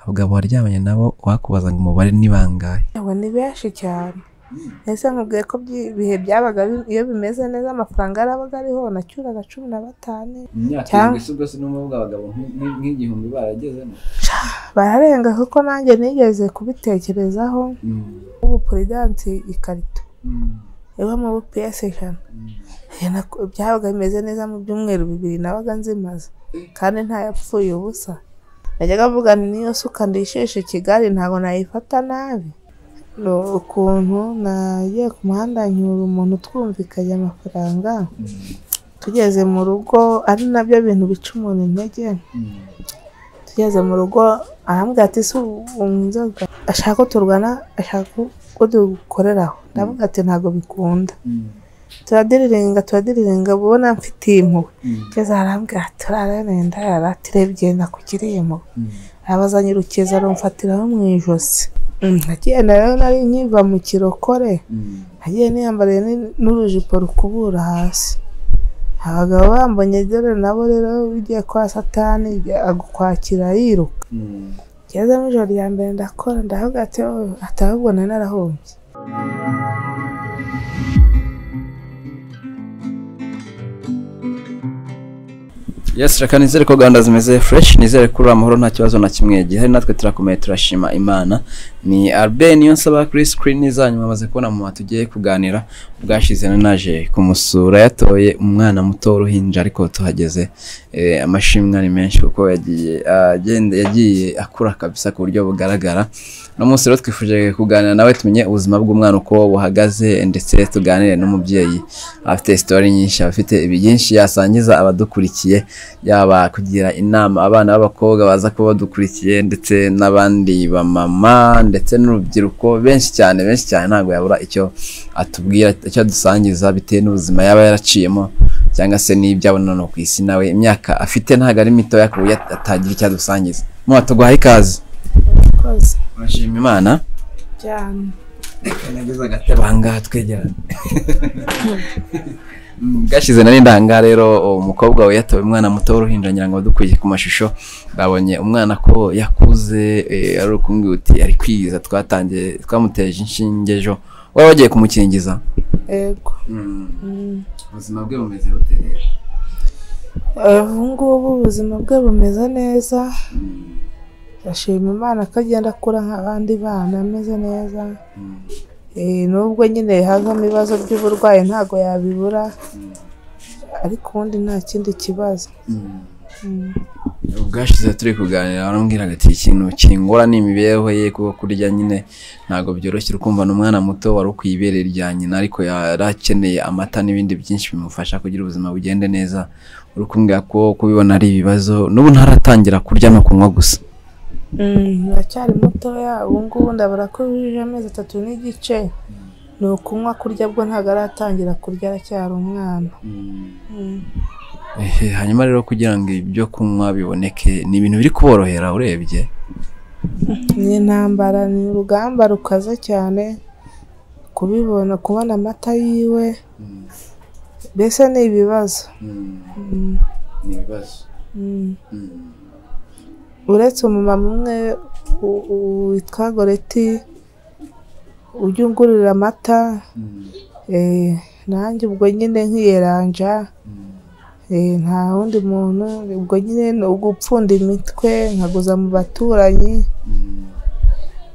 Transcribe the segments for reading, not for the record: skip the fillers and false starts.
Abagabo waryamanye nabo wakubaza ngo umubare ni bangahe? Abo ni benshi cyane. Ese nkubwiye ko ibihe byabaga iyo bimeze neza amafaranga yarabaga ariho, nacyuraga 15. Imyaka Cyangwa- irindwi se ubwo sinumva abagabo nk'igihumbi baragezemo. Bararenga kuko nanjye nigeze kubitekerezaho. Ubu puridansi ikarito ibamo ubu piyesi 100. Byabaga bimeze neza mu byumweru 2 nabaga nzimaze kandi ntayapfuye ubusa. Najyaga mvuga nti niyo suka ndisheshe Kigali ntabwo nayifata nabi. Ukuntu nagiye ku muhanda nyura umuntu twumvikanye amafaranga, tugeze mu rugo ari nabyo bintu bica umuntu intege. Tugeze mu rugo arambwira ati se unywa inzoga, ashaka ko turwana, ashaka ko dukoreraho. Ndavuga ati ntabwo bikunda. Turadiriringa ubona mfitiye impuhwe. Ngeze arambwira ati urarenda yaratirebye nakugiriye impuhwe. Arabazanye urukiza rumfatiraho mu ijosi. Nagiye rero nari nkiva mu kirokore, nagiye niyambariye n'urujipo rukubura hasi. Abagabo bambonye dore nabo rero ugiye kwa satani agukwakira yiruka. Ngeze mu ijoro rya mbere ndakora ndavuga ati ahubwo nari narahombye. Yes, reka nizere ko gahunda zimeze fresh, nizere ko uri amahoro nta kibazo na kimwe gihari, natwe turakomeye turashima Imana. Ni Albert Niyonsaba kuri screen zanyu mwamaze kubona mu tugiye kuganira. Ubwashize naje kumusura yatoye umwana muto w'uruhinja, ariko tuhageze amashimwe ari menshi kuko yagiye akura kabisa ku buryo bugaragara. No munsi rero twifuje kuganira nawe tumenye ubuzima bw'umwana uko buhagaze, ndetse tuganire n'umubyeyi afite story nyinshi, afite byinshi yasangiza abadukurikiye, yaba kugira inama abana b'abakobwa baza kuba badukurikiye, ndetse n'abandi bamama, ndetse n'urubyiruko benshi cyane ntabwo yabura icyo atubwira, icyo adusangiza bitewe n'ubuzima yaba yaraciyemo cyangwa se n'ibyo abona no ku isi. Nawe imyaka afite ntabwo ari mitoya ku buryo atagira icyo adusangiza. Mwa tuguhaye ikaze. Murakoze. Urashima Imana cyane. Reka nageze agatebe aha ngaha twegerane. Bwashize nari ndanga rero umukobwa we yatoye umwana muto w'uruhinja, ngira ngo dukwiye ku mashusho babonye umwana ko yakuze, ari ukumbwira uti ari kwiza, twatangiye twamuteje inshinge ejo. Wari wagiye kumukingiza? Yego. Ubuzima bwe bumeze bute rero? Ubu ngubu ubuzima bwe bumeze neza. Ndashima Imana ko agenda akura nk'abandi bana ameze neza. Nubwo nyine hazamo ibibazo by'uburwayi ntabwo yabibura, ariko ubundi nta kindi kibazo. Ubwashize turi kuganira arambwira ati ikintu kingora ni imibereho ye, kuko kurya nyine ntabwo byoroshye. Ukumva ni umwana muto wari ukwiye ibere rya nyina, ariko yarakeneye amata n'ibindi byinshi bimufasha kugira ubuzima bugende neza. Uri kumbwira ko kubibona ari ibibazo, n'ubu ntaratangira kurya no kunywa gusa. Aracyari mutoya, ubu ngubu ndabara ko yujuje amezi 3 n'igice. Ni ukunywa, kurya bwo ntabwo aratangira kurya, aracyari umwana. Hanyuma rero kugira ngo ibyo kunywa biboneke ni ibintu biri kuborohera urebye? Ni intambara, ni urugamba rukaze cyane kubibona, kubona amata yiwe mbese ni ibibazo. Ni ibibazo. Uretse umumama umwe witwa Goreti ujya ungurira amata, nanjye ubwo nyine nkiyeranja, nta wundi muntu, ubwo nyine ni ugupfunda imitwe nkaguza mu baturanyi,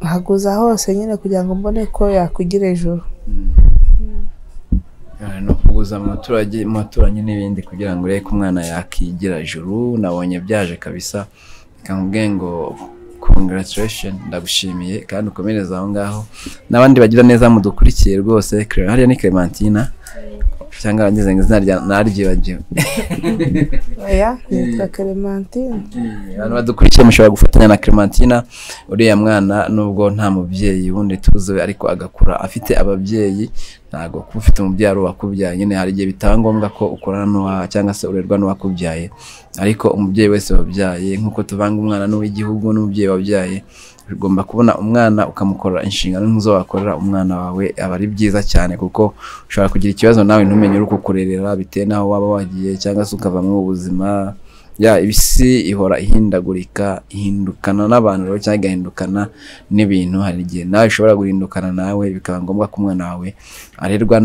nkaguza hose nyine kugira ngo mbone ko yakugira ejuru. No kuguza mu baturanyi n'ibindi kugira ngo urebe ko umwana yakigira ejuru. Nabonye byaje kabisa. Reka nkubwire ngo congratulation, ndagushimiye kandi ukomereze aho ngaho. N'abandi bagira neza mudukurikiye rwose, hariya ni Clementina cyangwa arangeze ngo izina rya naryibagiwe. Oya, nitwa Clementine. Abantu badukurikiye mushobora gufatanya na Clementina, uriya mwana nubwo nta mubyeyi wundi tuzi ariko agakura afite ababyeyi. Ntago kuba ufite umubyeyi ari uwakubyaye nyine, hari igihe bitaba ngombwa ko ukorana n'uwa cyangwa se urerwa n'uwakubyaye, ariko umubyeyi wese wabyaye, nk'uko tuvanga umwana n'uw'igihugu n'umubyeyi wabyaye, ugomba kubona umwana ukamukorera inshingano nk'izo wakorera umwana wawe, aba ari byiza cyane kuko ushobora kugira ikibazo nawe ntumenye uri kukurerera bitewe n'aho waba wagiye, cyangwa se ukava mu buzima Ya ibisi ihora ihindagurika, ihindukana n'abantu rero cyangwa igahindukana n'ibintu. Hari igihe nawe ushobora guhindukana nawe bikaba ngombwa ko umwana wawe arerwa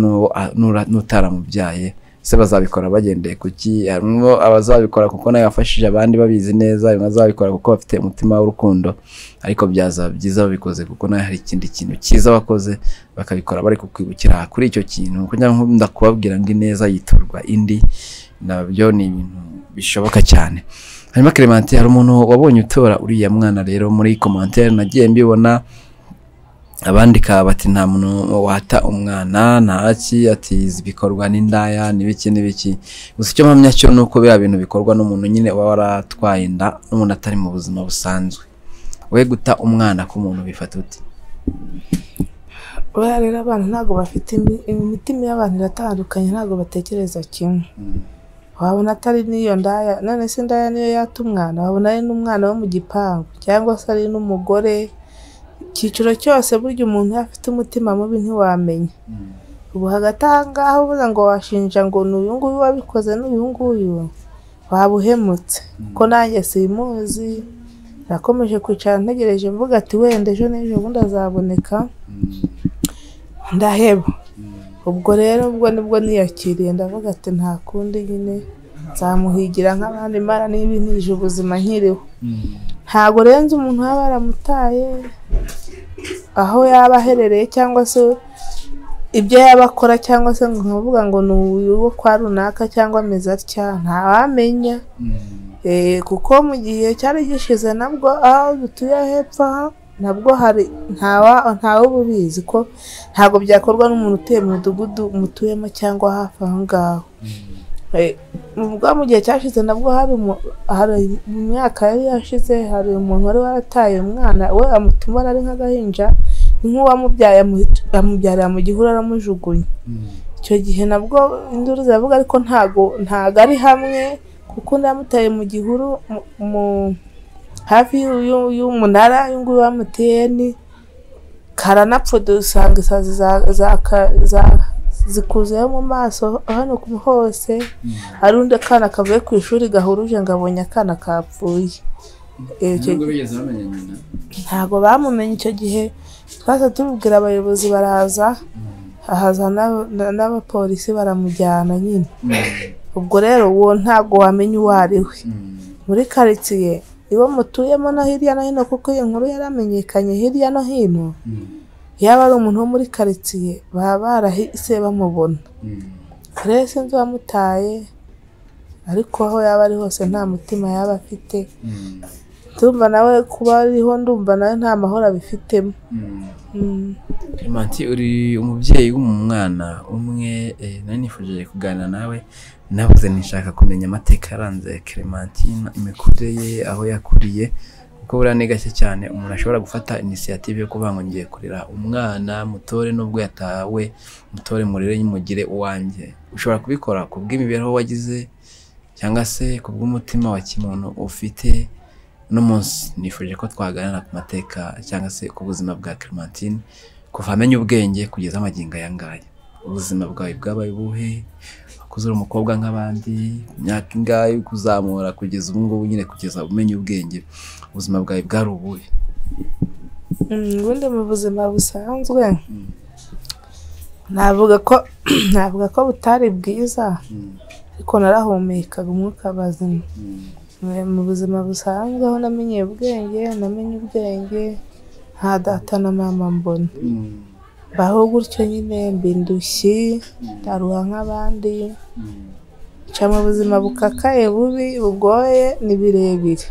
n'utaramubyaye. Se bazabikora bagendeye kuki? Harimo abazabikora kuko nawe yafashije abandi babizi neza, harimo abazabikora kuko bafite umutima w'urukundo, ariko byazaba byiza babikoze kuko nawe hari ikindi kintu cyiza bakoze, bakabikora bari kukwibukira kuri icyo kintu. Kugira ngo ndakubabwira ngo ineza yiturwa indi, nabyo ni ibintu bishoboka cyane. Hanyuma Clementine, hari umuntu wabonye utora uriya mwana rero muri commentaire nagiye mbibona abandika bati nta muntu wata umwana ntaki, ati bikorwa n'indaya n'ibiki n'ibiki. Gusa icyo mpamya cyo ni uko biriya bintu bikorwa n'umuntu nyine uba waratwaye inda, n'umuntu atari mu buzima busanzwe. We guta umwana k'umuntu bifata uti? Buriya rero abantu ntabwo bafite imitima y'abantu iratandukanye, ntabwo batekereza kimwe. Wabona atari n'iyo ndaya, none se indaya niyo yata umwana? Wabona ari n'umwana wo mu gipangu cyangwa se ari n'umugore. Icyiciro cyose burya umuntu iyo afite umutima mubi ntiwamenya. Ubu hagati aha ngaha uvuze ngo washinja ngo ni uyu nguyu wabikoze n'uyu nguyu, waba uhemutse. Kuko nanjye simuzi, nakomeje kwicara ntegereje mvuga ati wenda ejo n'ejo bundi azaboneka, ndaheba. Ubwo rero ubwo nibwo niyakiriye ndavuga ati nta kundi nyine nzamuhigira nk'abandi, Imana niba intije ubuzima nkiriho. Ntabwo rero nzi umuntu waba yaramutaye, aho yaba aherereye cyangwa se ibyo yaba akora, cyangwa se ngo nkavuga ngo ni uyu wo kwa runaka cyangwa ameze atya, ntawamenya. Kuko mu gihe cyari gishize nabwo aho dutuye hepfo aha nabwo hari ntawe uba ubizi ko ntabwo byakorwa n'umuntu utuye mu mudugudu mutuyemo cyangwa hafi aho ngaho. Ubwo mu gihe cyashize nabwo hari mu myaka yari yashize hari umuntu wari warataye umwana we, amutuma ari nk'agahinja, ni nk'uwamubyaye amubyarira mu gihuru aramujugunya. Icyo gihe nabwo induru ziravuga, ariko ntago ari hamwe, kuko undi yamutaye mu gihuru hafi y'umunara y'inguyu wa MTN, karanapfa dusanga isazi zikuzeho mu maso hano hose. Hari undi akana kavuye ku ishuri gahuruje ngo abonye akana kapfuye. Ntabwo bamumenye icyo gihe, twese tubibwira abayobozi baraza, haza n'abapolisi baramujyana nyine. Ubwo rero uwo ntabwo wamenya uwo ari we. Muri karitsiye iwo mutuyemo no hirya no hino, kuko iyi nkuru yaramenyekanye hirya no hino, yaba ari umuntu wo muri karitsiye baba barahise bamubona. Rero sinzi uwamutaye, ariko aho yaba ari hose nta mutima yaba afite. Ndumva nawe kuba ariho, ndumva nawe nta mahoro abifitemo. Clementine, uri umubyeyi w'umwana umwe, nari nifuje kuganira nawe, nabuze nishaka kumenya amateka yaranze Clementine, imikurire ye, aho yakuriye, kuko buriya ni gake cyane umuntu ashobora gufata inisiyative yo kuvuga ngo ngiye kurera umwana mutore nubwo yatawe, mutore murere mugire uwanjye. Ushobora kubikora ku bw'imibereho wagize cyangwa se ku bw'umutima wa kimuntu ufite. Uno munsi nifuje ko twaganira ku mateka cyangwa se ku buzima bwa Clementine kuva amenya ubwenge kugeza amagingo aya ngaya. Ubuzima bwawe bwabaye ubuhe? Wakuze uri umukobwa nk'abandi, imyaka ingahe kuzamura kugeza ubu ngubu nyine, kugeza umenya ubwenge, ubuzima bwawe bwari ubuhe? Ubundi mu buzima busanzwe navuga ko butari bwiza, ariko narahumekaga umwuka bazima. Mu buzima busanzwe aho namenye ubwenge, nta data na mama mbona. Baho gutyo nyine, mba indushyi, ndaruha nk'abandi, nca mu buzima bukakaye bubi bugoye ni birebire.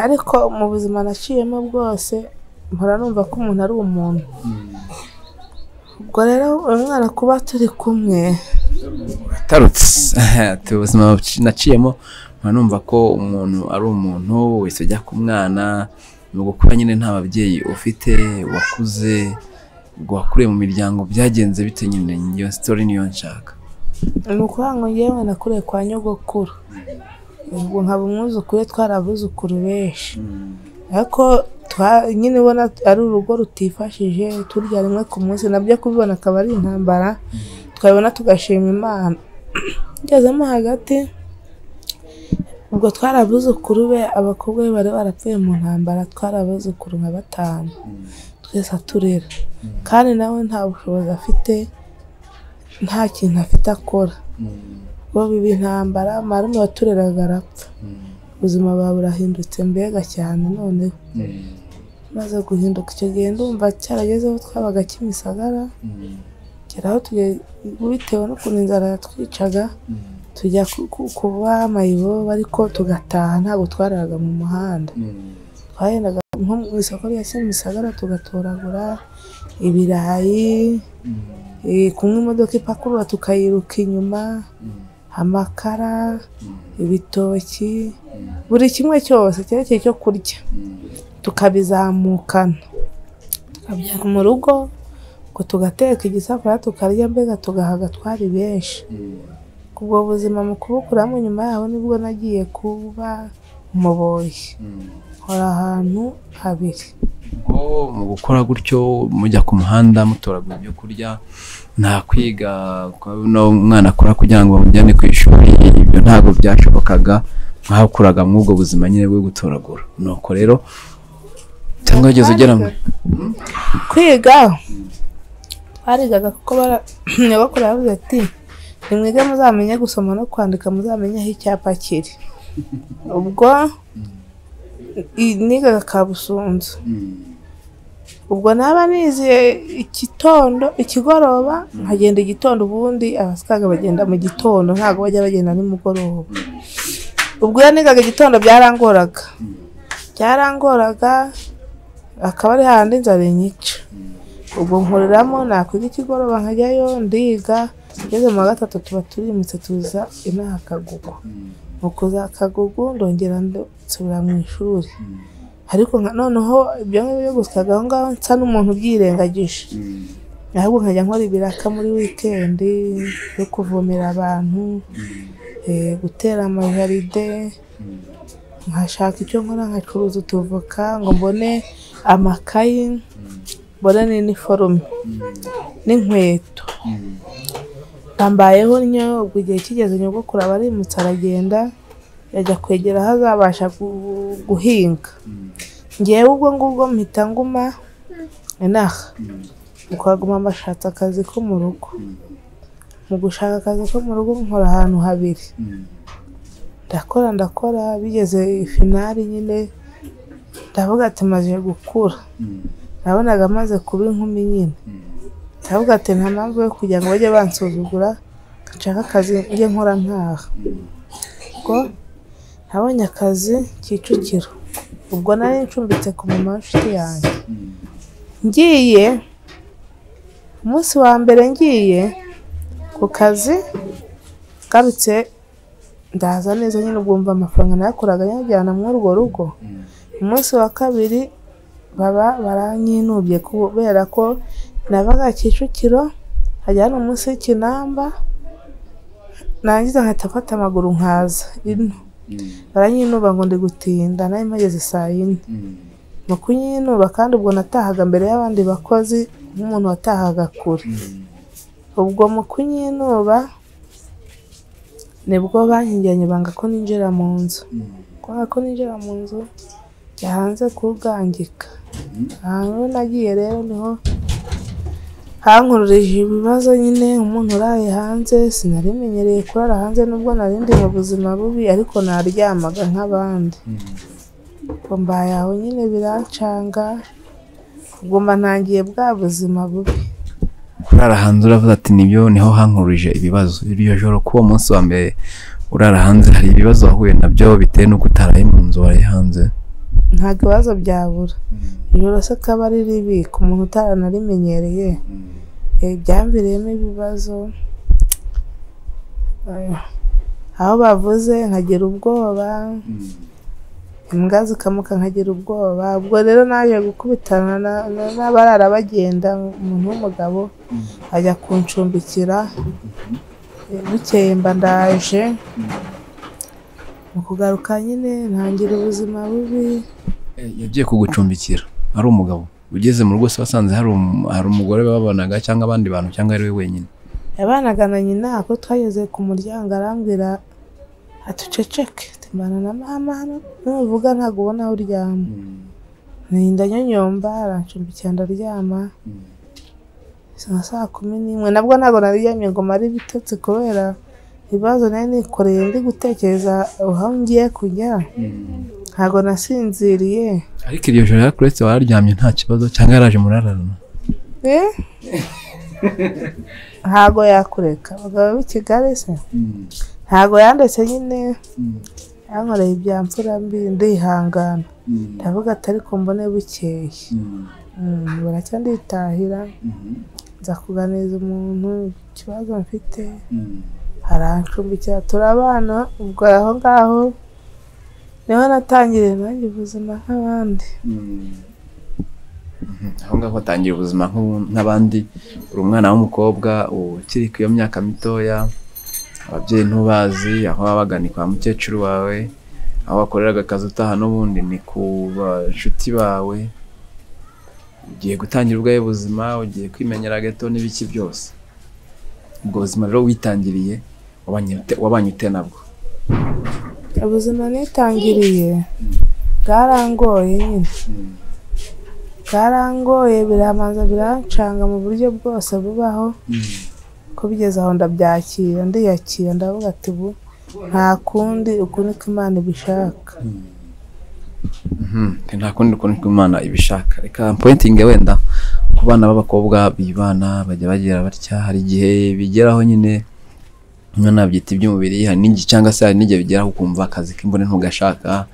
Ariko mu buzima naciyemo bwose mpora numva ko umuntu ari umuntu. Ubwo rero umwana kuba turi kumwe tarutse ubuzima naciyemo mpora numva ko umuntu ari umuntu wese ujya ku mwana. Mu gukura nyine nta babyeyi ufite, wakuze wakuriye mu miryango, byagenze bite nyine? Iyo story niyo nshaka. Ni ukuvuga ngo njyewe nakuriye kwa nyogokuru, ubwo nkaba umwuzukuru, twari abuzukuru benshi, ariko nyine ubona ari urugo rutifashije, turya rimwe ku munsi, nabyo kubibona akaba ari intambara, twabibona tugashima Imana. Ngezemo hagati Ubwo twari abuzukuru be, abakobwa be bari barapfuye mu ntambara, twari abuzukuru nka 5 twese aturera, kandi nawe nta bushobozi afite, nta kintu afite akora. Ubwo biba intambara, marume watureraga arapfa, ubuzima bwawe burahindutse mbega cyane. Noneho maze guhinduka icyo gihe ndumva cyaragezeho twabaga Kimisagara, keraho bitewe n'ukuntu inzara yatwicaga tujya kuba mayibobo, ariko tugataha ntabwo twararaga mu muhanda. Twagendaga nko mu isoko rya Kimisagara tugatoragura ibirayi, kumwe imodoka ipakurura tukayiruka inyuma, amakara, ibitoki, buri kimwe cyose cyerekeye icyo kurya tukabizamukana tukabyara mu rugo, ngo tugateka igisafuriya tukarya, mbega tugahaga twari benshi. Ubwo buzima mu kubukuramo nyuma yaho nibwo nagiye kuba umuboyi, nkora ahantu habiri. Mu gukora gutyo mujya ku muhanda mutoragura ibyo kurya, nta kwiga umwana akora kugira ngo bamujyane ku ishuri, ibyo ntabwo byashobokaga, mwakuraga muri ubwo buzima nyine bwo gutoragura. Nuko rero cyangwa wigeze ugera mu kwiga? Twarigaga kuko nyogokuru yavuze ati nimwige muzamenye gusoma no kwandika, muzamenye aho icyapa kiri. Ubwo nigaga Kabusunzu, ubwo naba niziye igitondo ikigoroba nkagenda igitondo, ubundi abasikaga bagenda mu gitondo ntabwo bajya bagenda nimugoroba. Ubwo iyo nigaga igitondo byarangoraga, akaba ari hahandi inzara inyica. Ubwo nkoreramo nakwiga ikigoroba nkajyayo ndiga, ngeze mu wa 3 tuba turimutse tuza inaha Kagugu. Mu kuza Kagugu ndongera nsubira mu ishuri, ariko noneho ibyo ngibyo byo gusikaga aho ngaho nsa n'umuntu ubyirengagije, ahubwo nkajya nkora ibiraka muri wikendi yo kuvomera abantu, gutera amajaride, nkashaka icyo nkora nkacuruza utuvoka ngo mbone amakayi, mbone n'iniforume n'inkweto. Mbayeho ntyo. Ubwo igihe kigeze nyogokuru aba arimutse aragenda yajya kwegera aho azabasha guhinga. Ngewe ubwo ngubwo mpita nguma inaha, ukaguma mbashatse akazi ko mu rugo. Mu gushaka akazi ko mu rugo nkora ahantu habiri, ndakora bigeze finali nyine ndavuga ati maze gukura, nabonaga maze kuba inkumi nyine, ndavuga ati nta mpamvu yo kugira ngo bajye bansuzugura, nshaka akazi njye nkora ntaha. Ubwo nabonye akazi Kicukiro, ubwo nari ncumbitse ku mama w'inshuti yanjye. Ngiye umunsi wa mbere ngiye ku kazi, ngarutse ndaza neza nyine, ubwo mva amafaranga nayakoraga nyajyana muri urwo rugo. Umunsi wa kabiri baba baranyinubye kubera ko nabaga Kicukiro hajya hano munsi y'ikinamba, narangiza nkahita mfata amaguru nkaza ino. Baranyinuba ngo ndi gutinda, nari mpageze saa 4. Mu kunyinuba kandi ubwo natahaga mbere y'abandi bakozi nk'umuntu watahaga kure. Ubwo mu kunyinuba nibwo bankingiranye banga ko ninjira mu nzu, kwanga ko ninjira mu nzu njya hanze kugangika. Ahantu nagiye rero niho hankururije ibibazo nyine, umuntu uraye hanze sinarimenyereye kurara hanze, nubwo nari ndi mu buzima bubi ariko naryamaga nk'abandi. Ubwo mbaye aho nyine birancanga, ubwo mba ntangiye bwa buzima bubi. Kurara hanze uravuga ati nibyo niho hankururije ibibazo. Iryo joro kuwo munsi wa mbere urara hanze hari ibibazo wahuye nabyo bitewe n'uko utaraye mu nzu waraye hanze? Ntabwo ibibazo byabura, ijoro se kaba ari ribi ku muntu utaranarimenyereye. Byamviriyemo ibibazo, aho bavuze nkagira ubwoba, imbwa zikamuka nkagira ubwoba. Ubwo rero naje gukubitana n'abarara bagenda, umuntu w'umugabo ajya kuncumbikira, bukeye mba ndaje. Mu kugaruka nyine ntangira ubuzima bubi. Yagiye kugucumbikira ari umugabo, ugeze mu rugo se wasanze hari umugore babanaga cyangwa abandi bantu cyangwa ari we wenyine? Yabanaga na nyina, ko twageze ku muryango arambwira Atuceceke timbana na mama hano nuvuga ntabwo ubona aho uryama. Ninda nyonyomba arancumbikira ndaryama. Nka saa 11 nabwo ntabwo naryamye ngo mare ibitotsi kubera ibibazo nari nikoreye ndi gutekereza aho ngiye kujya. Ntabwo nasinziriye. Ariko iryo joro yarakuretse wararyamye nta kibazo cyangwa yaraje murararana? Ntabwo yakureka abagabo b'i Kigali se ntabwo yandetse nyine yankoreye ibya mfura mbi ndihangana ndavuga ati ariko mbone bukeye. Baracya nditahira nza kuganiriza umuntu ikibazo mfite arancumbikira turabana. Ubwo aho ngaho niho natangiriye nanjye ubuzima nk'abandi. Aho ngaho watangiye ubuzima nk'abandi, uri umwana w'umukobwa ukiri ku iyo myaka mitoya, ababyeyi ntubazi, aho wabaga ni kwa mukecuru wawe, aho wakoreraga akazi utaha n'ubundi ni ku bashuti bawe, ugiye gutangira ubwawe buzima, ugiye kwimenyera gato n'ibiki byose. Ubwo buzima rero witangiriye wabanye ute nabwo? Ubuzima nitangiriye bwarangoye nyine, bwarangoye biramanza birancanga mu buryo bwose bubaho, ko bigeze aho ndabyakira ndiyakira ndavuga ati ubu nta kundi uku niko Imana ibishaka. Nta kundi uku niko Imana ibishaka. Reka pointing wenda ku bana b'abakobwa bibana bajya bagira batya, hari igihe bigeraho nyine umwana abyita iby'umubiri, hari n'igihe cyangwa se hari n'igihe bigeraho ukumva akazi k'imbone ntugashaka,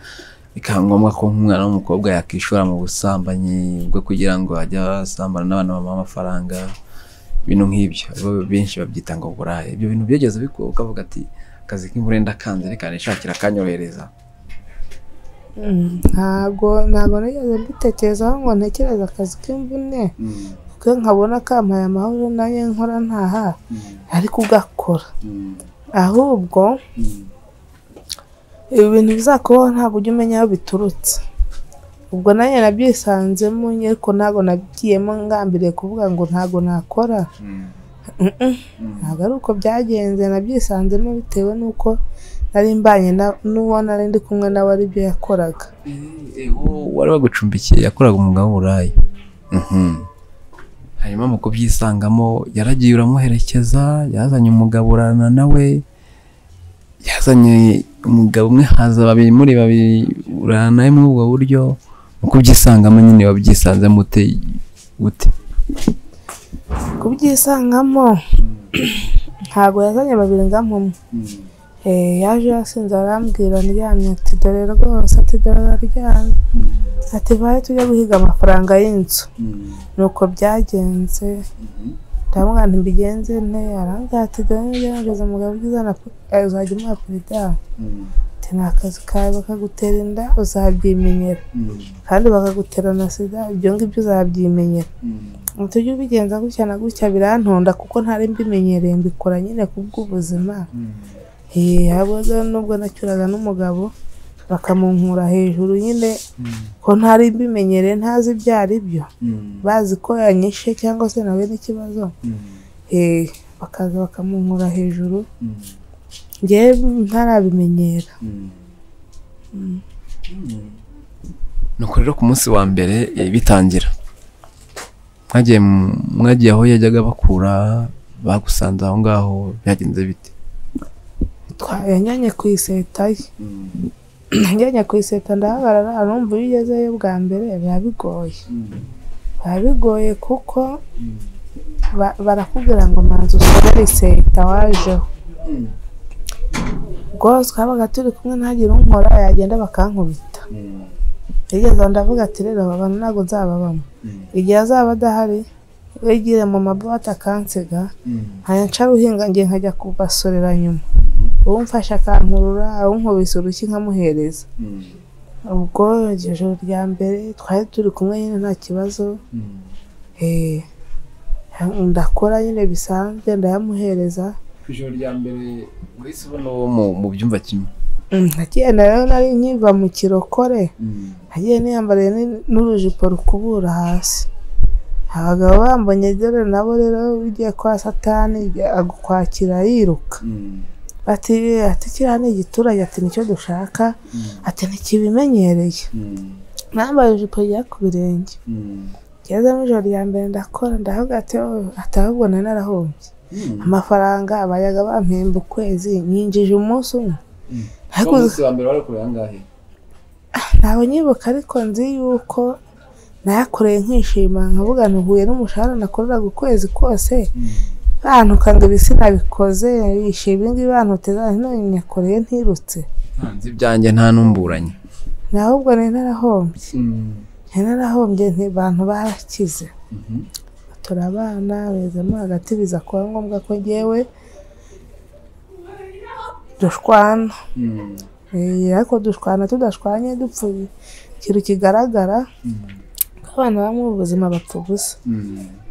bikaba ngombwa ko nk'umwana w'umukobwa yakishora mu busambanyi bwo kugira ngo ajye asambana n'abantu bamuha amafaranga, ibintu nk'ibyo. Benshi babyita ngo burayi. Ibyo bintu byigeze bikuba ukavuga ati akazi k'imbone ndakanze reka nishakira akanyorohereza? Ntabwo nigeze mbitekerezaho ngo ntekereze akazi k'imvune, kuko nkabona kampaye amahoro nanjye nkora ntaha ariko ugakora. Ahubwo ibi bintu bizakubaho ntabwo ujya umenya aho biturutse. Ubwo nanjye nabyisanzemo ariko ntabwo nabigiyemo ngambiriye kuvuga ngo ntabwo nakora. Ntabwo ari uko byagenze, nabyisanzemo bitewe n'uko nari mbanye n'uwo nari ndi kumwe nawe aribyo yakoraga. Wari wagucumbikiye yakoraga umwuga w'uburaya. Hanyuma mu kubyisangamo yaragiye uramuherekeza, yazanye umugabo urarana nawe, yazanye umugabo umwe haza babiri muri babiri urarana nawe muri ubwo buryo. Mu kubyisangamo nyine wabyisanzemo ute? Kubyisangamo ntabwo yazanye babiri ngampumwe. Yaje yasinze arambwira ndyamye ati dore rwose, ati dore araryamye, ati vaye tujya guhiga amafaranga y'inzu. Nuko byagenze ndamubwira nti mbigenze nte? Arambwira ati dore ngerageza umugabo uzana uzajya umuha perida, ati ni akazi kawe bakagutera inda uzabyimenyera, kandi bakagutera na sida ibyo ngibyo uzabyimenyera. Tujye ubigenza gutya na gutya birantonda kuko ntari mbimenyereye, mbikora nyine kubw'ubuzima. Nubwo nacyuraga n'umugabo bakamunkura hejuru nyine ko ntari mbimenyereye ntazi ibyo ari byo, bazi ko yanyishe cyangwa se nawe n'ikibazo, bakaza bakamunkura hejuru njyewe ntarabimenyera. Nuko rero ku munsi wa mbere bitangira mwagiye aho yajyaga bakura bagusanze aho ngaho byagenze bite? Yanyanye ku iseta ye, njyanye ku iseta ndahagarara, arumva iyo ugezeyo bwa mbere biba bigoye, biba bigoye kuko barakubwira ngo manza usorere iseta wajeho. Ubwo twabaga turi kumwe ntagire unkora yagenda bakankubita. Yigeze ndavuga ati rero aba bantu ntabwo nzababamo, igihe azaba adahari wigire mu mabuwate akansiga nkajya nca ruhinga ngiye nkajya kubasorera nyuma, uwumfasha akankurura, uwunkubise urushyi nkamuhereza. Ubwo iryo joro rya mbere twari turi kumwe nyine nta kibazo, ndakora nyine bisanzwe ndayamuhereza. Ku ijoro rya mbere wahise ubona uwo mu byumba kimwe? Nagiye rero nari nkiva mu kirokore, nagiye niyambariye n'urujipo rukubura hasi. Abagabo bambonye dore nabo rero ugiye kwa satani agukwakira yiruka. Bati ati kiriya ni igiturage, ati nicyo dushaka, ati ntikibimenyereye. Nambaye ijipo ijya ku birenge, ngezemo ijoro rya mbere ndakora, ndavuga ati ahubwo nari narahombye amafaranga abayaga bampemba ukwezi, nyinjije umunsi umwe. Ariko umunsi wa mbere warakoreye angahe? Ntabwo nyibuka, ariko nzi yuko nayakoreye nkishima, nkavuga ntuhuye n'umushahara nakoreraga ukwezi kose, bantuka ngo ibi sinabikoze, yishe ibi ngibi bantuteza, none nyakoreye ntirutse. Nzi ibyanjye nta numburanye. Ahubwo nari narahombye. Nari narahombye, abantu barakize. Turabana bezamo hagati, biza kuba ngombwa ko njyewe dushwana. Ariko dushwana tudashwanye dupfuye ikintu kigaragara ko abana bamwe ubuzima bapfa ubusa.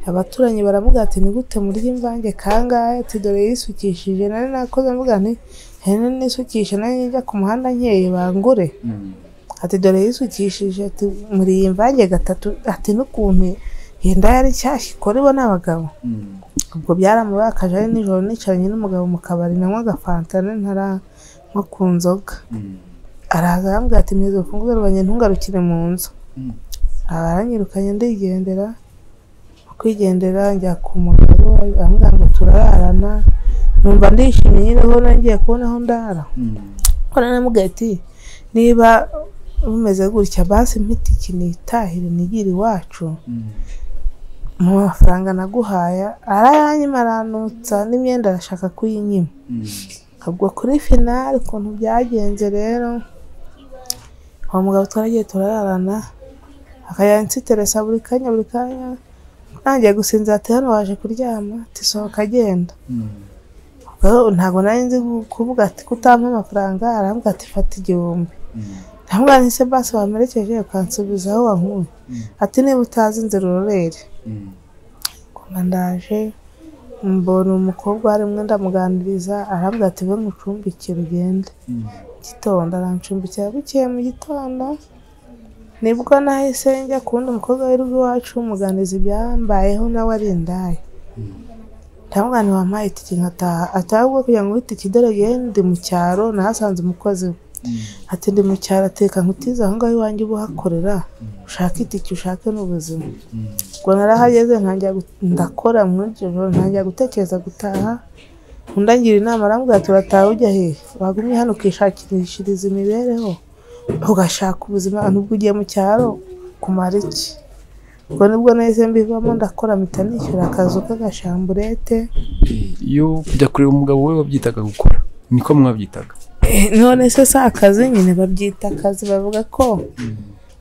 Abaturanyi baravuga ati ni gute murya imvange kangahe, ati dore yisukishije. Nari nakoze mvuga nti nari nisukisha, nari njya ku muhanda nkeye bangure. Ati dore yisukishije, ati muri iyi mvange gatatu, ati n'ukuntu yenda yari nshyashya ikora ibona abagabo. Ubwo byaramubakaje. Ari nijoro nicaranye n'umugabo mu kabari nanywa agafanta ntaranywa ku nzoga, araza arambwira ati mwiza urufunguzo rwanjye ntungarukire mu nzu. Aranyirukanye ndigendera. Kwigendera njya ku mugabo, arambwira ngo turararana, numva ndishimye nyine ho ngiye kubona aho ndara. Ko naramubwiye ati niba bimeze gutya basi mpita iki nitahire nigire iwacu, mu mafaranga naguhaye arayanyima, aranutsa n'imyenda arashaka kuyinyima. Ubwo kuri finale ukuntu byagenze rero, uwo mugabo twaragiye turararana, akayansiteresa buri kanya buri kanya. Ntangiye gusinzira ati hano waje kuryama, ati sohoka agenda. Ntabwo nari nzi kuvuga ati kutampa amafaranga, arambwira ati fata 1000. Ndamubwira nti se basi wamperekeje ukansubiza aho wankuye, ati niba utazi inzira urorere. Ngoma ndaje mbona umukobwa harimwe ndamuganiriza, arambwira ati we nkucumbikire ugende. Gitondo arancumbikira, bukeye mu gitondo nibwo nahise njya kuwundi mukobwa w'irugo iwacu, muganiriza ibyambayeho nawe ari indaya. Ndamubwira nti wampaye itike nkataha, ati ahubwo kugira ngo itike dore ndi mu cyaro nahasanze umukozi we. Ati ndi mu cyaro, ateka nkutize aho ngaho iwanjye uba uhakorera, ushake itike ushake n'ubuzima. Ubwo narahageze ndakora muri iryo joro, ntangira gutekereza gutaha. Undi angira inama arambwira turataha ujya hehe, wagumye hano ukishakishiriza imibereho ugashaka ubuzima, nubwo ugiye mu cyaro kumara iki? Ubwo nibwo nahise mbivamo ndakora, mpita nishyura akazu k'agashamburete. Iyo kujya kureba umugabo we wabyitaga gukora, niko mwabyitaga? None se si akazi nyine babyita akazi, bavuga ko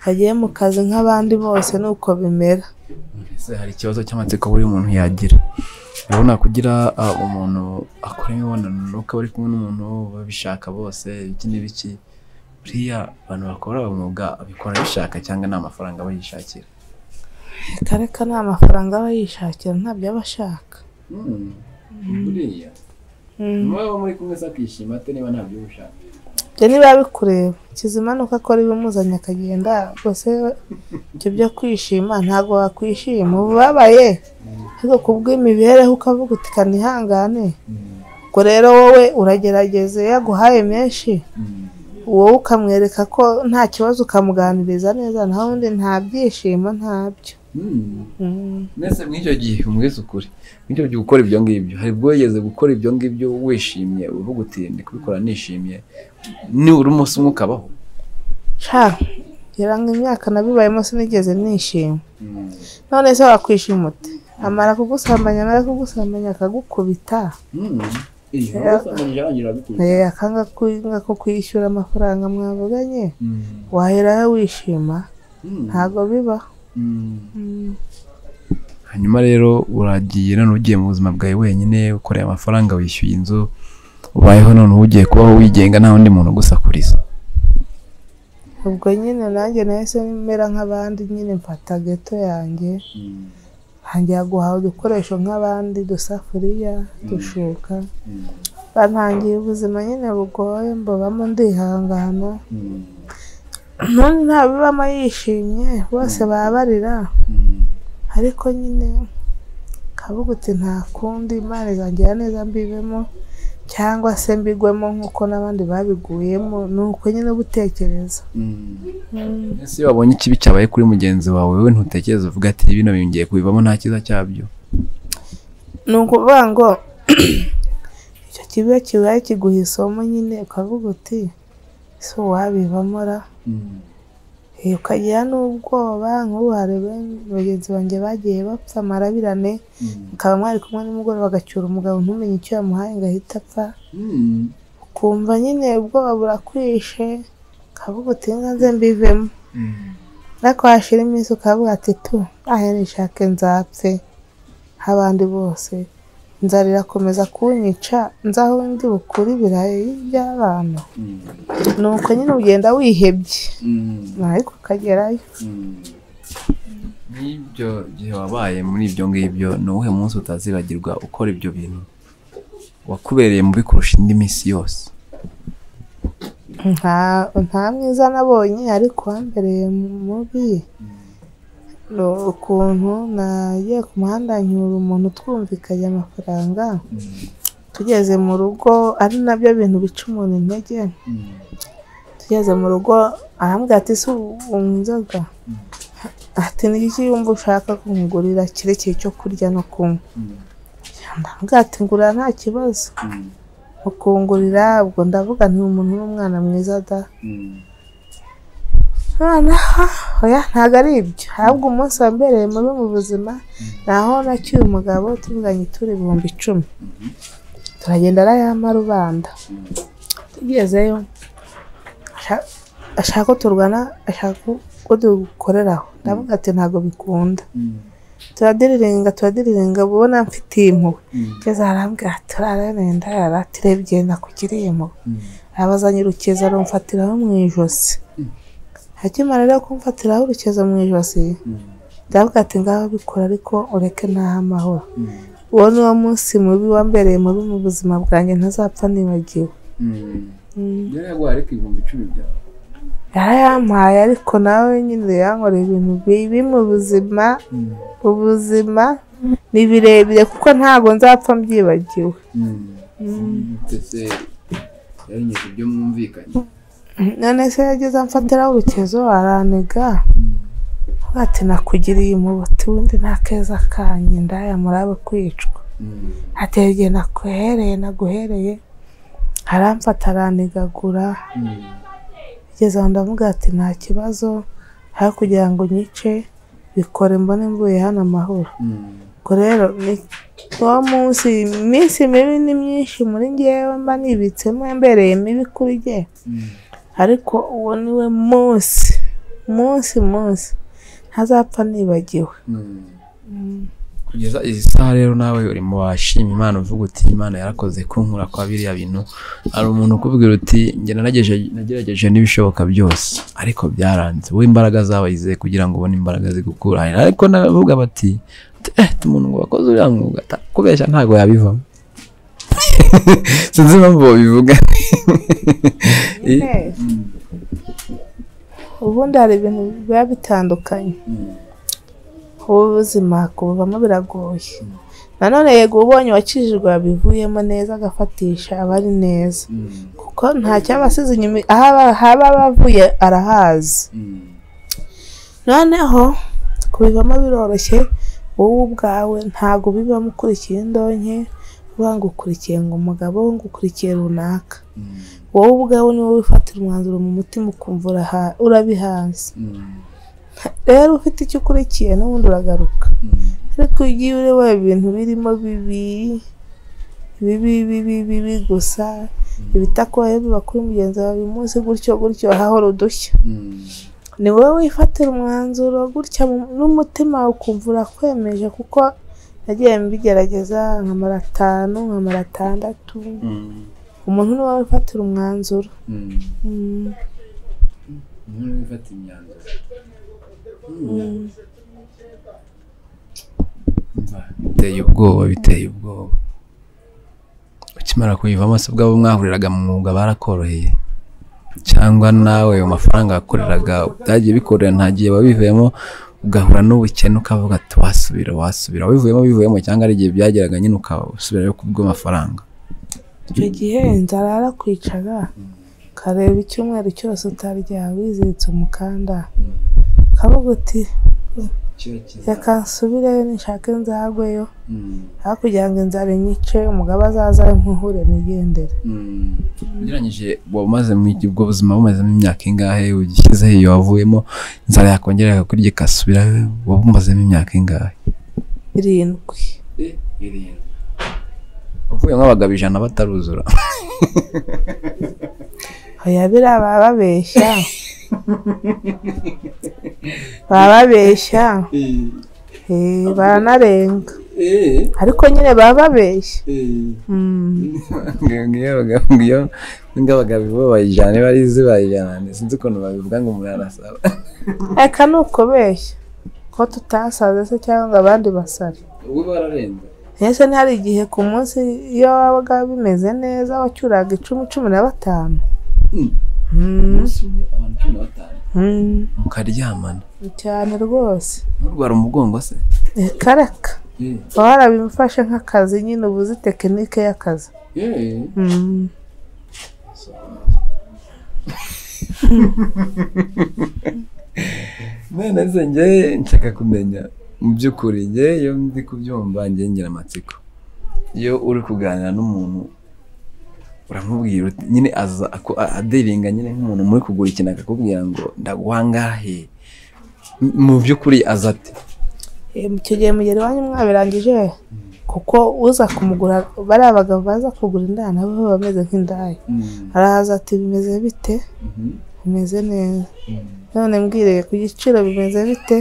bagiye mu kazi nk'abandi bose nuko bimera. Ese hari ikibazo cy'amatsiko buri muntu yagira? Urabona kugira umuntu akora imibonano nuko aba ari kumwe n'umuntu babishaka bose iki n'ibiki, buriya abantu bakora umwuga abikora bishaka cyangwa ni amafaranga aba yishakira? Reka ni amafaranga aba yishakira, ntabyo aba ashaka. Buriya muba muri kumwe se akishima ate niba ntabyo ushaka? Ibyo niba bikureba kizima nuko akora ibimuzanye akagenda, gusa ibyo byo kwishima ntabwo wakwishima ubabaye, ariko kubw'imibereho ukavuga uti kanihangane. Ubwo rero wowe uragerageza, iyo aguhaye menshi wowe ukamwereka ko nta kibazo, ukamuganiriza neza, naho ubundi nta byishimo ntabyo. Mbese mw'icyo gihe umwese ukuri, mw'icyo gihe ukora ibyo ngibyo, hari ubwo wigeze gukora ibyo ngibyo wishimye uvuga uti ndi kubikora nishimye, nibura umunsi umwe ukabaho? Ngira ngo imyaka nabibayemo sinigeze nishima. None se wakwishima ute? Amara kugusambanya, amara kugusambanya akagukubita, akanga kukwishyura amafaranga mwavuganye, waherayo wishima? Ntabwo bibaho. Hanyuma rero uragiye none ugiye mu buzima bwawe wenyine, ukoreye amafaranga, wishyuye inzu, ubayeho, none ugiye kubaho wigenga nta wundi muntu ugusakuriza. Ubwo nyine nanjye nahise mera nk'abandi nyine, mfata geto yanjye ntangira guhaha udukoresho nk'abandi, dusafuriya, dushuka, bantangiye ubuzima nyine bugoye, mbubamo ndihangana. None ntabibamo yishimye, bose babarira, ariko nyine kavuga uti nta kundi, Imana izangira neza mbibemo, Cyangwa se mbigwemo nk'uko n'abandi babiguyemo, ni uko nyine ubutekereza. Ese iyo wabonye ikibi cyabaye kuri mugenzi wawe, wowe ntutekereza uvuga ati bino bingiye kubivamo nta cyiza cyabyo? Ni ukuvuga ngo icyo kibi kibaye kiguha isomo nyine, ukavuga uti ese wabivamo ra? Ukagira n'ubwoba. Nk'ubu hari bagenzi banjye bagiye bapfa amarabirane, mukaba mwari kumwe nimugoroba bagacyura umugabo ntumenye icyo yamuhaye ngo ahite apfa, ukumva nyine ubwoba burakwishe, ukavuga uti nze mbivemo. Ariko hashira iminsi ukavuga ati tu ahe nishake nzapfe nk'abandi bose, inzara irakomeza kunyica, nzaho ndi bukure ibirayi by'abana. Nuko nyine ugenda wihebye ariko ukagerayo. N'ibyo gihe wabaye muri ibyo ngibyo, ni uwuhe munsi utazibagirwa ukora ibyo bintu wakubereye mubi kurusha indi minsi yose? Nta mwiza nabonye, ariko wambereye mubi ni ukuntu nagiye ku muhanda nyura umuntu twumvikanye amafaranga, tugeze mu rugo, ari nabyo bintu bica umuntu intege. Tugeze mu rugo arambwira ati ese unywa inzoga? Ati ni iki wumva ushaka kungurira cyerekeye icyo kurya no kunywa? Ndamubwira ati ngurira nta kibazo. Ukungurira, ubwo ndavuga nti umuntu n'umwana mwiza da. Oya ntabwo ari ibyo, ahubwo umunsi wambereye mubi mu buzima naho nacyuye umugabo tuvuganye turi 10,000, turagenda arayampa rubanda. Tugezeyo ashaka ko turwana, ashaka ko dukoreraho, ndavuga ati ntabwo bikunda. Turadiriringa ubona mfitiye impuhwe, ngeze arambwira ati urarenda yaratirebye nakugiriye impuhwe, abazanye urukezo arumfatiraho mu ijosi. Akimara rero kumfatiraho urukezo mu ijosi, ndavuga ati ngaho bikora ariko ureke ntahe amahoro. Uwo ni wo munsi mubi wambereye mubi mu buzima bwanjye ntazapfa nibagiwe. Yari yaguhaye ariko 10,000 byawe? Yarayampaye, ariko nawe nyine yankoreye ibintu bibi mu buzima. Ubuzima ni birebire kuko ntabwo nzapfa mbyibagiwe. Ndetse yarengeje ibyo mwumvikanye? None se yageze amfatiraho urukezo araniga, ati nakugiriye impuhwe, ubundi nta keza kanjye ndaya murabe kwicwa. Ati igihe naguhereye, aramfata aranigagura. Ngeze aho ndavuga ati nta kibazo, aho kugira ngo nyice bikore mbone mvuye hano amahoro. Ubwo rero uwo munsi, iminsi mibi ni myinshi muri njyewe mba nibitsemo yambereye mibi kuri jye, ariko uwo ni we munsi ntazapfa nibagiwe. Kugeza izi saha rero nawe uri mu bashima Imana uvuga uti Imana yarakoze kunkura kwa biriya bintu. Hari umuntu ukubwira uti njye nagerageje n'ibishoboka byose ariko byaranze, wowe imbaraga zawe yizeye kugira ngo ubone imbaraga zigukura, ariko navuga bati umuntu ngo wakoze uriya mwuga kubeshya ntabwo yabivamo. Sinzi impamvu babivuga. Ubundi hari ibintu biba bitandukanye, ubuzima kubuvamo biragoye. Nanone yego ubonye uwakijijwe yabivuyemo neza agafatisha aba ari neza, kuko nta cyabasize inyuma, aho haba bavuye arahazi. Noneho kubivamo biroroshye, wowe ubwawe ntabwo bibamo ukurikiye indonke, uvuga ngo ukurikiye ngo umugabo, ngo ukurikiye runaka. Wowe ubwawe ni wowe wifatira umwanzuro mu mutima ukumva urabihaze. Rero ufite icyo ukurikiye n'ubundi uragaruka, ariko iyo ugiye ureba ibintu birimo bibi bibi bibi bibi gusa, ibitakubayeho biba kuri mugenzi wawe uyu munsi gutyo gutyo, hahora udushya. Ni wowe wifatira umwanzuro gutya n'umutima ukumva urakwemeje, kuko nagiye mbigerageza nkamara 5 nkamara 6. Umuntu ni wowe wifatira umwanzuro. Umuntu wifatira imyanzuro. Biteye ubwoba, biteye ubwoba. Ukimara kuyivamo se ubwabo mwahuriraga mu mwuga barakoroheye, cyangwa nawe ayo mafaranga wakoreraga byagiye bikorera nta gihe wabivuyemo ugahura n'ubukene ukavuga ati wasubira wabivuyemo bivuyemo, cyangwa ari igihe byageraga nyine ukasubirayo kubw'amafaranga? Icyo gihe inzara yarakwicaga, ukareba icyumweru cyose utarya wiziritse umukanda, ukavuga uti reka nsubireyo nishake nzagweyo, aho kugira ngo inzara inyice umugabo azaza nkuhure nigendere. Ugereranyije wamaze mu ubwo buzima bumazemo imyaka ingahe, ugishyizeho iyo wavuyemo inzara yakongera ikakurya igasubirayo, waba umazemo imyaka ingahe? 7. 7. Uvuye nk'abagabo 100 bataruzura. Oya biriya baba babeshya. Baba babeshya. Baranarenga. Ariko nyine baba babeshya. Ngiyo abagabo bayijana barizi bayijana, sinzi ukuntu babivuga ngo umuntu arasaba. Eka ni ukubeshya ko tutasaze se cyangwa ngo abandi basare. Ubwo bararenze. Ese ntihari igihe ku munsi iyo wabaga bimeze neza wacyuraga 10, 15. Umunsi umwe abantu 15. Mukaryamana. Cyane rwose. Nturwara umugongo se? Karaka. Baba barabimfashe nk'akazi nyine, uba uzi tekinike y'akazi. None se njye nshaka kumenya mu by'ukuri, njye iyo ndi kubyumva njye ngira amatsiko. Iyo uri kuganira n'umuntu uramubwira nyine aza adiringa nyine nk'umuntu muri kugura ikintu akakubwira ngo ndaguha angahe, mu by'ukuri aza ate? Icyo gihe mugera iwanyu mwabirangije, kuko uza kumugura bariya bagabo baza kugura indaya nabo baba bameze nk'indaya. Araza ati bimeze bite? Bimeze neza. None mbwire ku giciro bimeze bite?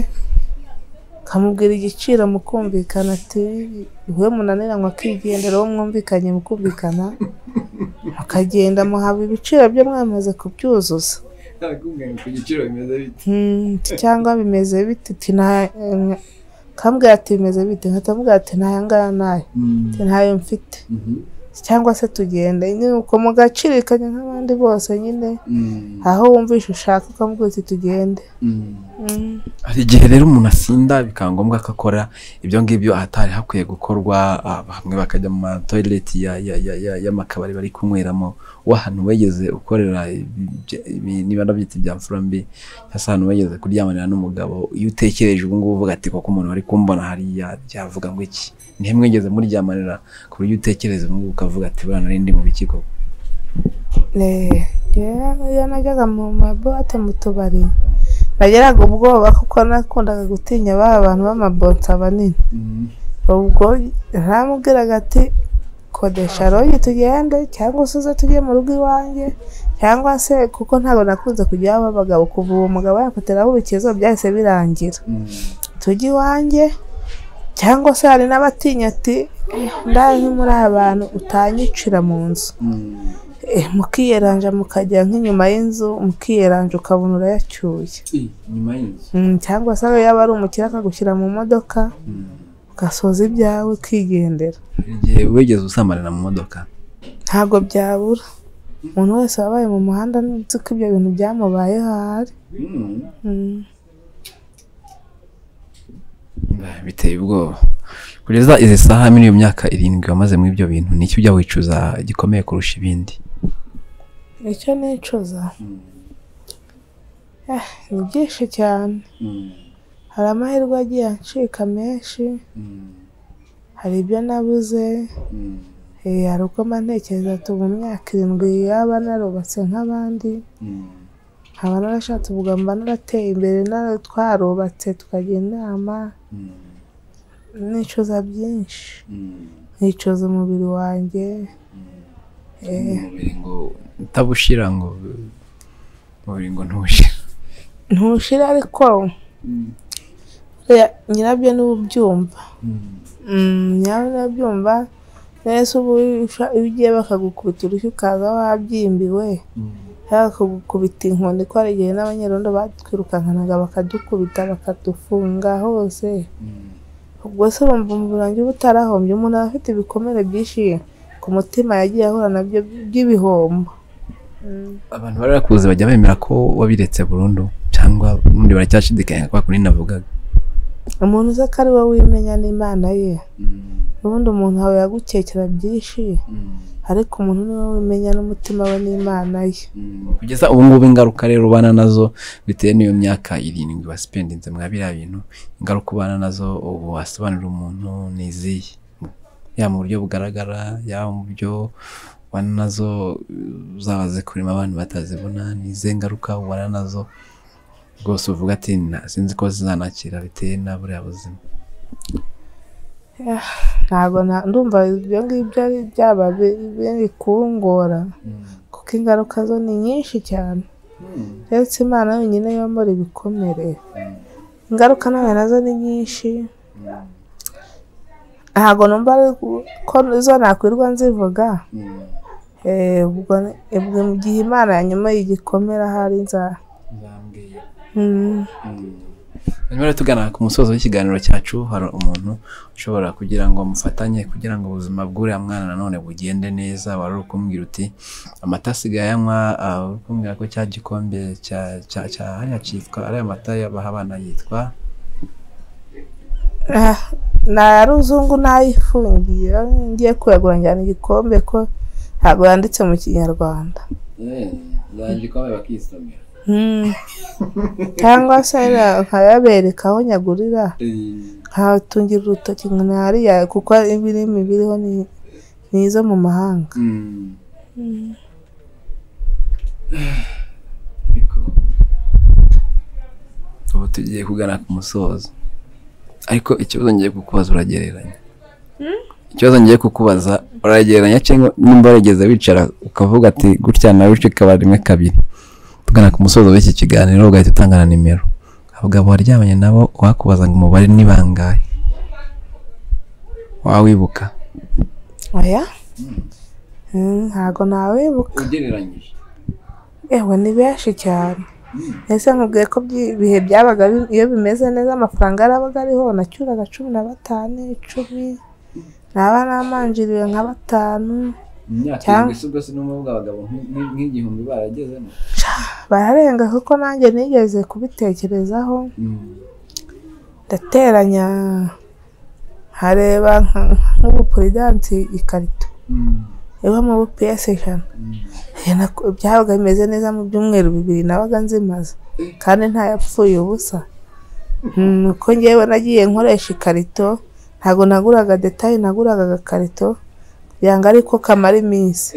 Kamubwira igiciro mukumvikana, ati we munanira ngo akigendera, uwo mwumvikanye mukumvikana akagenda, muhaba ibiciro byo mwamaze kubyuzuza. Cyangwa bimeze bite? Kambwira ati bimeze bite? Nkatamubwira ati ntaya ngaya nayo, ntayo mfite, cyangwa se tugende uko mugacirikanya nk'abandi bose nyine, aho wumvisha ushaka ukamubwira uti tugende. Hari igihe rero umuntu asinda bikaba ngombwa ko akora ibyo ngibyo ahatari hakwiye gukorwa, bamwe bakajya mu matoileti y'amakabari bari kunyweramo. W'ahantu wegeze ukorera niba ndabyita ibya mfura mbi, cyangwa se ahantu wegeze kuryamanira n'umugabo, iyo utekereje ubu ngubu uvuga ati koko umuntu wari kumbona hariya yavuga ngo iki? Nihe mwigeze muryamanira ku buryo utekereza ubu ngubu ukavuga ati buriya nari ndi mu biki koko? Iyo najyaga mu mabuwate mu tubari nageraga ubwoba, kuko nakundaga gutinya ba bantu b'amabonsa banini. Ubwo ntamubwiraga ati kodesha rogi tugende, cyangwa se uze tujye mu rugo iwanjye, cyangwa se kuko ntabwo nakunze kujya aho abagabo, kuva uwo mugabo yafatiraho urukezo byahise birangira, tujye iwanjye. Cyangwa se hari n'abatinya ati ndaje muri abantu utanyicira mu nzu, mukiyeranja mukajya nk'inyuma y'inzu, mukiyeranja ukabona urayacyuye cyangwa se yaba ari umukire akagushyira mu modoka ugasoza ibyawe ukigendera. Igihe wigeze usambanira mu modoka? Ntabwo byabura, umuntu wese wabaye mu muhanda nzi ko ibyo bintu byamubayeho ahari. Biteye ubwoba. Kugeza izi saha muri iyo myaka 7 wamaze muri ibyo bintu, ni iki ujya wicuza gikomeye kurusha ibindi? Icyo nicuza ni byinshi cyane. Hari amahirwe agiye ancika menshi, hari ibyo nabuze, hari uko mba ntekereza ati mu myaka 7 yaba narubatse nk'abandi, nkaba narashatse ubwo mba narateye imbere, twarubatse tukajya inama. Nicuza byinshi, nicuza umubiri wanjye. Umubiri ngo utabushira, ngo umubiri ngo ntushira. Ntushira, ariko nyirabyo niwe ubyumva. Nyirabyo niwe ubyumva. Nese ubu iyo ugiye bakagukubita urushyi ukaza wabyimbiwe, bakagukubita inkoni, ko hari igihe n'abanyerondo batwirukankanaga bakadukubita bakadufunga hose. Ubwo se urumva umubiri wanjye uba utarahombye? Umuntu aba afite ibikomere byinshi ku mutima yagiye ahura nabyo by'ibihombo. Abantu barakuzi bajya bemera ko wabiretse burundu, cyangwa ubundi baracyashidikanya kwa kundi navugaga? Umuntu uzi ko ari we wimenya n'Imana ye. Ubundi umuntu awe yagukekera byinshi, Ariko umuntu niwe wimenya n'umutima we n'Imana ye. Kugeza ubu ngubu ingaruka rero ubana nazo bitewe n'iyo myaka 7 wasipendinze mwa biriya bintu, ingaruka ubana nazo ubu wasobanurira umuntu ni izihe? Yaba mu buryo bugaragara, yaba mu buryo ubana nazo zaba zikurimo abantu batazibona, ni izihe ngaruka ubana nazo rwose uvuga ati sinzi ko zizanakira bitewe na buriya buzima? Ntabwo ndumva ibyo ngibyo ari byaba biri kungora, kuko ingaruka zo ni nyinshi cyane. Uretse Imana yonyine yomora ibikomere, ingaruka nawe nazo ni nyinshi. Ntabwo numva ko zo nakwirwa nzivuga. Ubwo mu gihe Imana yanyuma y'igikomere ahari nzambwira. Hanyuma tugana ku musozo w'ikiganiro cyacu, hari umuntu ushobora kugira ngo mufatanye kugira ngo ubuzima bw'uriya mwana nanone bugende neza, wari uri kumbwira uti amata asigaye anywa, uri kumbwira ko cya gikombe cya hariya cyitwa ariya mata yabaha abana yitwa na ruzungu nayifungiye, ngiye kuyagura njyana igikombe ko ntabwo yanditse mu Kinyarwanda. Igikombe bakisomera cyangwa se nkayabereka aho nyagurira, nkatungira urutoki hariya, kuko ibirimi biriho ni izo mu mahanga. Ubu tugiye kugana ku musozo, ariko ikibazo ngiye kukubaza uragereranya. Ikibazo ngiye kukubaza uragereranya cyangwa nimba warigeze wicara ukavuga ati gutya na gutya ikaba 1 2. Tugana ku musozo w'iki kiganiro ugahita utanga na nimero. Abagabo waryamanye nabo wakubaza ngo umubare ni bangahe? Wawibuka? Oya, ntago nawibuka. Ugereranyije? Ewe ni benshi cyane. Ese nkubwiye ko ibihe byabaga iyo bimeze neza amafaranga yarabaga ariho, nacyuraga 15, 10, naba namanjiriwe nka 5. Imyaka 7 ubwo sinumva abagabo nk'igihumbi baragezemo. Bararenga, kuko nanjye nigeze kubitekerezaho, ndateranya nkareba nk'ubu Prudence ikarito ibamo piyese 100, byabaga bimeze neza mu byumweru 2 nabaga nzimaze, kandi ntayapfuye ubusa. Uko ngewe nagiye nkoresha ikarito, ntabwo naguraga detaye, naguraga agakarito kugira ngo ariko kamara iminsi.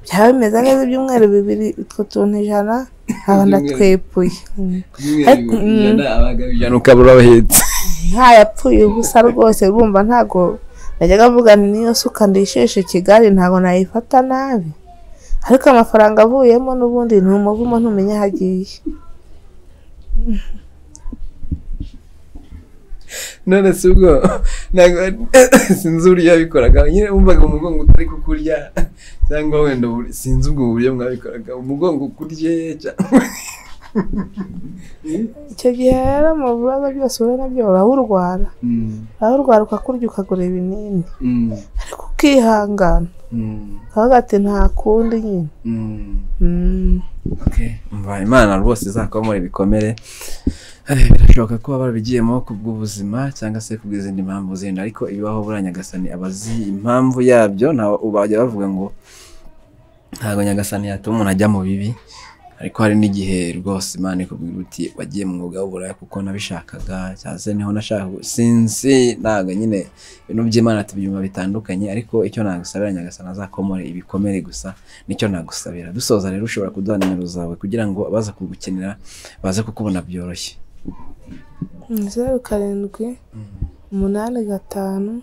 Byaba bimeze neza ibyumweru 2 utwo tuntu 100 nkaba ndatwepuye. Ntayapfuye ubusa rwose, urumva ntago najyaga mvuga nti niyo suka ndisheshe Kigali ntago nayifata nabi, ariko amafaranga avuyemo n'ubundi ni umuvumo, ntumenya aho agiye. None se ubwo sinzi uburyo yabikoraga nyine, wumvaga umugongo utari kukurya cyangwa wenda sinzi ubwo buryo mwabikoraga, umugongo ukurye cyangwa icyo gihe rero mu bibazo byose uhura nabyo urawurwara, urawurwara ukakurya ukagura ibinini, ariko ukihangana ukavuga ati nta kundi nyine. Imana rwose izakomora ibikomere. Birashoboka ko barabigiyemo kubw'ubuzima cyangwa se kubw'izindi mpamvu zindi, ariko ibibaho buriya Nyagasani abazi impamvu yabyo. Bajya bavuga ngo ntabwo Nyagasani yatuma umuntu ajya mu bibi, ariko hari n'igihe rwose Imana ikubwira uti wagiye mu mwuga w'uburaya kuko nabishakaga, cyangwa se niho nashaka, sinzi, ntabwo nyine ibintu by'Imana tubyumva bitandukanye, ariko icyo nagusabira Nyagasani azakomore ibikomere gusa, nicyo nagusabira. Dusoza rero ushobora kuduha nimero zawe kugira ngo abaza kugukenera baze kukubona byoroshye. 0 7 8 5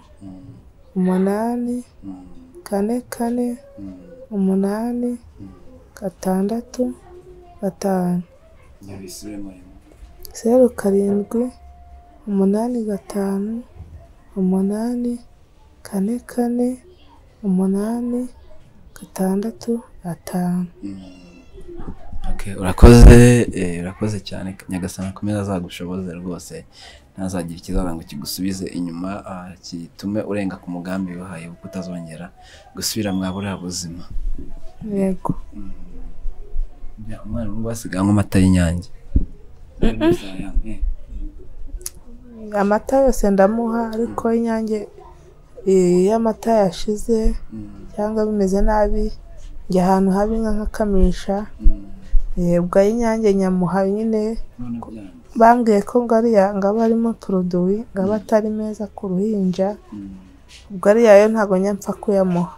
8 4 4 8 6 5. 0 7 8 5 8 4 4 8 6 5. Okay, urakoze, urakoze cyane. Nyagasani akomeza azagushoboze rwose, ntazagira ikizaza ngo kigusubize inyuma, kitume urenga ku mugambi wahaye kuko utazongera gusubira mwa buriya buzima. Yego. Umwana ngo asigaye anywa amata y'Inyange. Amata yose ndamuha, ariko Inyange Iyo amata yashize cyangwa bimeze nabi, njya ahantu haba inka nkakamisha. Ubwo ay'Inyange nyamuha nyine, bambwiye ko ngo ariya ngo aba arimo poroduwi, ngo aba atari meza ku ruhinja, ubwo ariya yo ntabwo njya mpfa kuyamuha.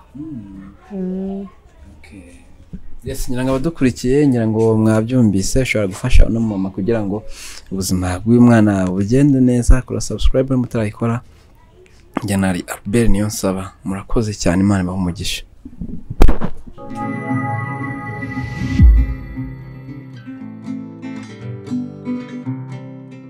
Yes, ngira ngo abadukurikiye, ngira ngo mwabyumvise, ushobora gufasha uno mama kugira ngo ubuzima bw'uyu mwana bugende neza. Kora subscribe mutarayikora. Njye nari Albert Niyonsaba, murakoze cyane, Imana ibahe umugisha.